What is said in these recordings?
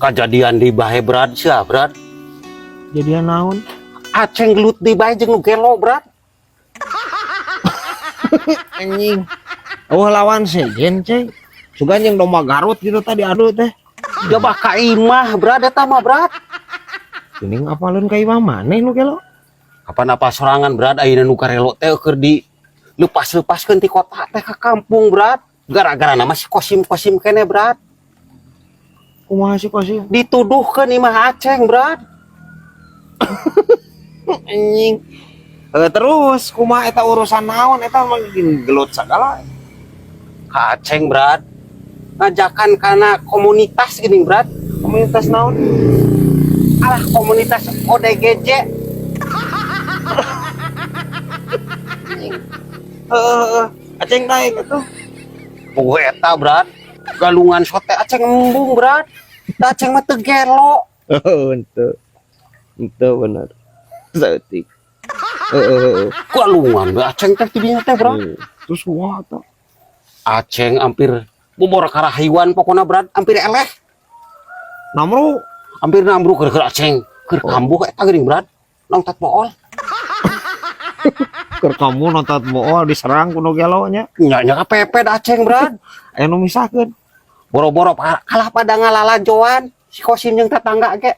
Kajadian di bae, Brad, sia, Brad. Jadian naon? Aceng gelut di bae jeung nu gelo, Brad. Anjing. Oh, lawan sejen, Ceng. Sugan jeung domba Garut gitu tadi adu teh. Coba ka imah, Brad, eta mah, Brad. Geuning apaleun ka imah maneh nu gelo? Kapan apa sorangan, Brad, ayeuna nu karelo teh keur di lepas-lepaskeun ti kota teh ka kampung, Brad. Gara-gara nama si Kosim-Kosim kene, Brad. Kumaha sih Kosim? Dituduhkeun imah Aceng, Brad. Anjing. Terus kumaha eta, urusan naon eta mah gelut sagala? Ka Aceng, Brad. Ngajakan kana komunitas gini, Brad. Komunitas naon? Alah, komunitas ODGJ. Heeh, heeh. Aceng naik atuh. Puguh eta, Brad. Galungan sote Aceng embung, Brad. Da Aceng mah teu gelo. Oh, henteu. Henteu bener. Saeutik. Heeh, heeh. Galungan we Aceng teh tidinya teh, Brad. Terus kumaha atuh? Aceng hampir bobor karahayuan pokona, Brad, hampir eleh. Namru. Hampir namru keur Aceng keur kambuh eta geuning, Brad. Nongtot bool. Keur kamu nonton bool diserang ku nu gelo nya. Nya nya kapepet Aceng, Brad. Aya nu misahkeun. Boro-boro kalah pada ngalalajoan si Kosim jeung tetangga ge.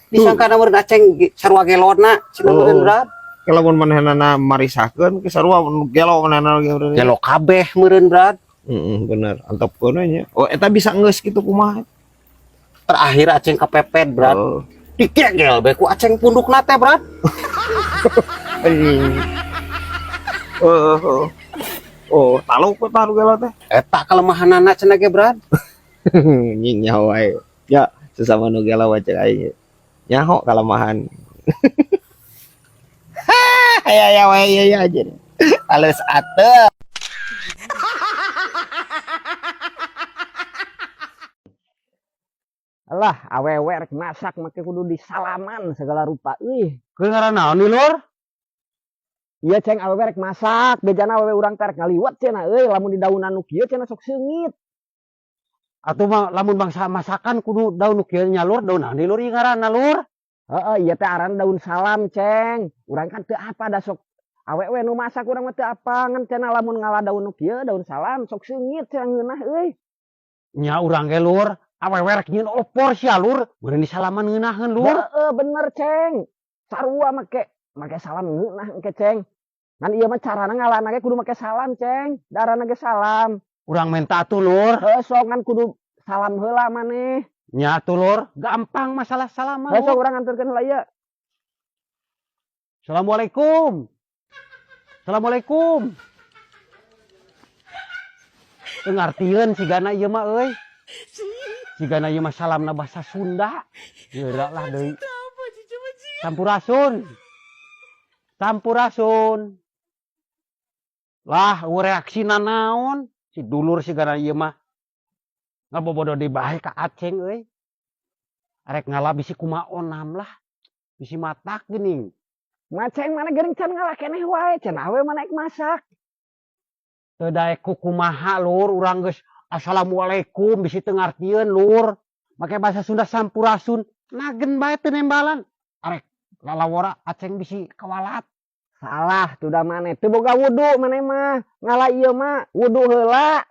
Disangka meureun Aceng sarua gelona cenah meureun, Brad. Lamun manehna marisahkeun ke sarua nu gelo manehna ge meureun. Gelo kabeh meureun, Brad. Heeh, bener. Antepkeun we nya. Oh, eta bisa geus kitu kumaha? Terakhir Aceng kapepet, Brad. Oh. Digegel bae ku Aceng pundukna teh, Brad. Anjing. Heeh, heeh. Oh, taluk ku tah nu gelo teh. Eta kelemahanana cenah ge, Brad. Anjing, nyaho wae. Ya, sesama nu gelo wae cek aing. Nyaho kalemahan. Ya ya wae ya ya aja. Halus atuh. Alah, awewe rek masak make kudu disalaman segala rupa euy. Keur ngaran naon nih, Lur? Iya, Ceng, awewe rek masak, bejana awewe urang teh rek ngaliwet cenah euy, lamun di daunan nu kieu cenah sok seungit. Atuh mah lamun bangsa masakan kudu daun nu kieu nya, Lur, daun naon deui, Lur, ieu ngaranna, Lur? Heeh, ieu teh aran daun salam, Ceng. Urang kan teu apa da sok awewe nu masak, urang mah teu apa, ngan cenah lamun ngala daun nu kieu, daun salam, sok seungit cenah ngeunah euy. Nya urang ge, Lur, awewe rek nyieun opor sia, Lur, meureun disalaman ngeunaheun, Lur. Heeh, bener, Ceng. Sarua make salam ngeunah engke, Ceng. Ngan ieu mah carana ngalana ge kudu make salam, Ceng. Darana ge salam. Urang menta atuh, Lur. Heuh, sok ngan kudu salam heula maneh. Nya atuh, Lur, gampang masalah salam mah. Heuh, sok urang anterkeun heula ieu. Assalamualaikum. Assalamualaikum. Teu ngartieun sigana ieu mah euy. Sigana ieu mah salamna bahasa Sunda. Geura lah deui. Sampurasun. Sampurasun. Lah, eueuh reaksina naon? Si dulur sigana ieu mah. Ngabobodo deui bae ka Aceng euy. Arek ngala bisi kumaha onam lah. Bisi matak geuning. Maceng mana geuning can ngalah keneh wae, cenah we mana ek masak. Teu daek ku kumaha, Lur, urang geus assalamualaikum bisi teu ngartieun, Lur. Make bahasa Sunda sampurasun, nagen bae teu nembalan. Arek lalawora Aceng bisi kawalat. Salah tuh da maneh, teu boga wudu maneh mah. Ngala ieu mah wudu heula.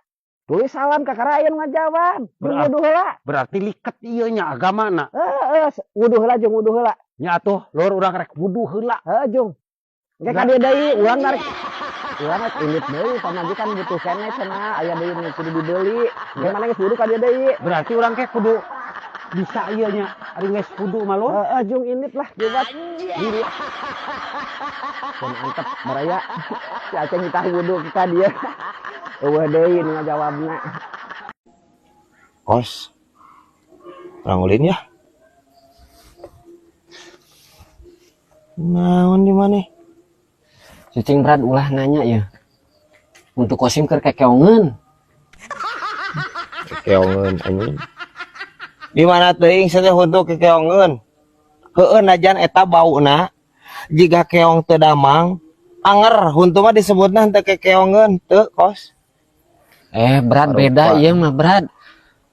Tulis salam ka aya nu ngajawab. Wudu heula. Berarti liket ieu nya agamana. Heeh, wudu heula jeung wudu heula. Nya atuh, Lur, urang rek wudu heula. Heeh, jung. Engke ka dieu deui, urang rek urang rek indit deui, pamajikan butuh keneh cenah, aya deui nu kudu dibeli. Engke maneh geus wudu ka dieu deui. Berarti urang ke kudu bisa ieu nya, ari geus wudu mah, Lur. Heeh, jung, indit lah, coba. Indit. Pun antep baraya. Si Aceng kita wudu ka dieu. Eueuh deui nu ngajawabna. Kos. Urang ulin ya. Naon di mana? Cicing, Brad, ulah nanya ya. Untuk Kosim keur kekeongeun. Kekeongeun anjing. Di mana teuing sia teh huntu kekeongeun? Heueuh, najan eta bauna jiga keong teu damang, anger huntu mah disebutna henteu kekeongeun teu, Kos. Brad, beda Rupa. ieu mah, Brad.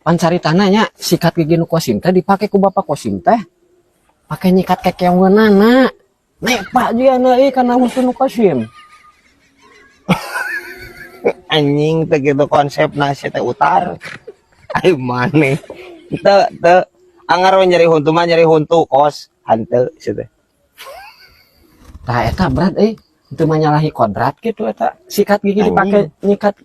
Pan caritana nya sikat gigi nu Kosim teh dipake ku Bapak Kosim teh. Pake nyikat kekeongeunana. Nepa juga na euy kana huntu nu Kosim. Anjing, teh gitu konsep nasi teh utar. Ayo maneh. Teu teu angar we nyeri huntu mah nyeri huntu kos hanteu sia teh. Tah eta berat euy. Itu menyalahi kodrat gitu eta sikat gigi dipake nyikat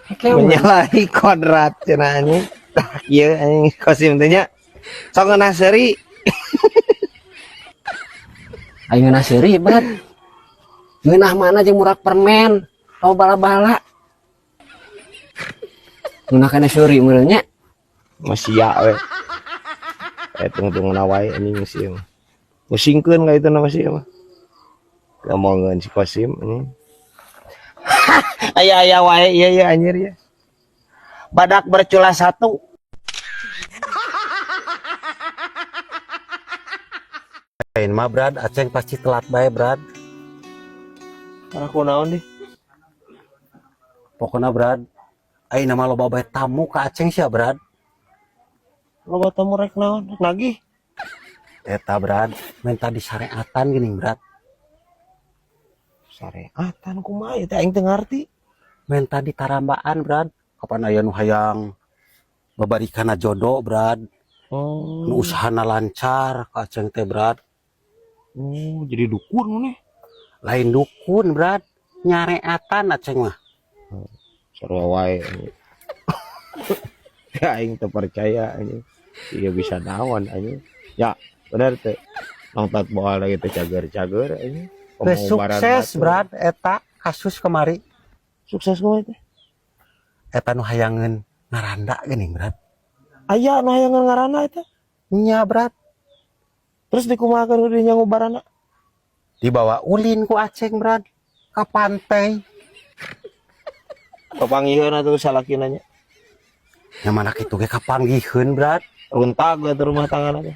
kekeongeun. Menyalahi kodrat cenah anjing. Tah kieu anjing Kosim teh nya. Sok ngeunah seuri. Aing ngeunah seuri berat. Ngeunah mana jeung murag permen atau bala-bala. Ngeunah kana seuri meureun nya. Masia we. Eh tungtungna wae anjing sieun. Musingkeun ka itu nama sieun mah. Ngomongeun si Kosim anjing. Aya aya wae ieu ya anjir ya. Badak bercula satu. Lain mah Brad, Aceng pasti telat bae Brad. Aku naon deh? Pokoknya Brad, ayeuna mah loba bae tamu ka Aceng sia Brad. Loba tamu rek naon? Rek nagih. Eta Brad, minta disareatan gini Brad. Sareatan kumaha ieu teh aing teu ngarti. Minta ditarambaan Brad. Kapan aya nu hayang babarikana jodoh Brad. Oh. Nu usahana lancar ka Aceng teh Brad. Oh, jadi dukun maneh. Lain dukun Brad, nyareatan Aceng mah. Sarua wae anjing. Ya aing teu percaya anjing. Iya bisa naon anjing. Ya, bener teh. Nongtot boal lagi teh cager-cager anjing. Teh sukses batu. Brad eta kasus kemari. Sukses kumaha teh? Eta nu hayangeun ngaranda geuning Brad. Aya nu hayangeun ngaranna eta. Nya Brad, Terus dikumahakeun kudu nyangubarana? Dibawa ulin ku Aceng Brad ke pantai. Papanggiheun atuh salakina nya. Nya mana kitu ge kapanggiheun Brad. Runtag atuh rumah tangga teh.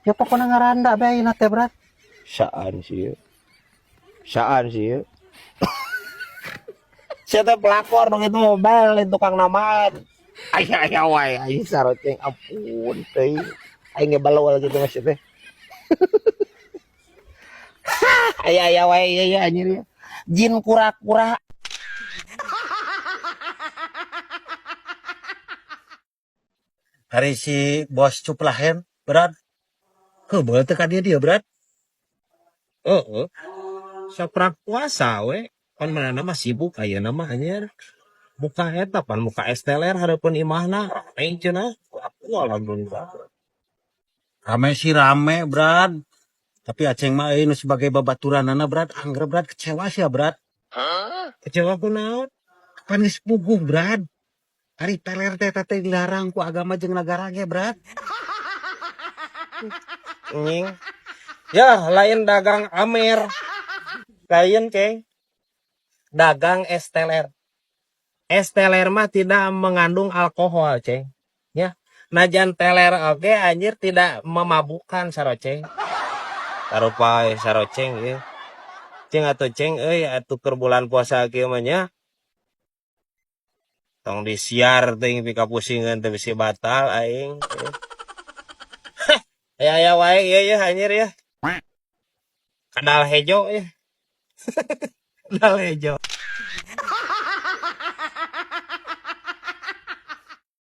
Ya pokoknya ngaranda bae ayeuna teh Brad. Saan sih. Saan sih. Sia teh pelakor nu kitu mobile lain tukang namaan. Aya aya wae aing saroceng ampun teuing. Aing ge balawal gitu mah sia teh. Aya aya wae ieu ya anjir ya. Jin kura-kura. Hari si bos cuplahem Brad. Heuh, boleh teu ka dieu dia Brad. Heeh. Saprak puasa we. Pan manehna mah sibuk ayeuna mah anjir. Muka eta pan muka es teler hareupeun imahna rame cenah. Aku alhamdulillah. Rame sih rame Brad. Tapi Aceng mah euy nu sebagai babaturanana Brad, angger Brad kecewa sih ya Brad. Kecewa ku naon? Pan geus puguh Brad. Ari teler teh teh dilarang ku agama jeung nagara ge Brad. Anjing. Ya, lain dagang Amer. Lain, Ceng. Dagang es teler. Es teler mah tidak mengandung alkohol, Ceng. Ya. Najan teler oke anjir tidak memabukkan saroceng. Tarupa saroceng ya. Ceng atau ceng euy atuh keur bulan puasa kieu mah nya. Tong disiar teuing pikapusingeun teh bisi batal aing. Aya aya wae ieu ya anjir ya. Kadal hejo ya. Kadal hejo.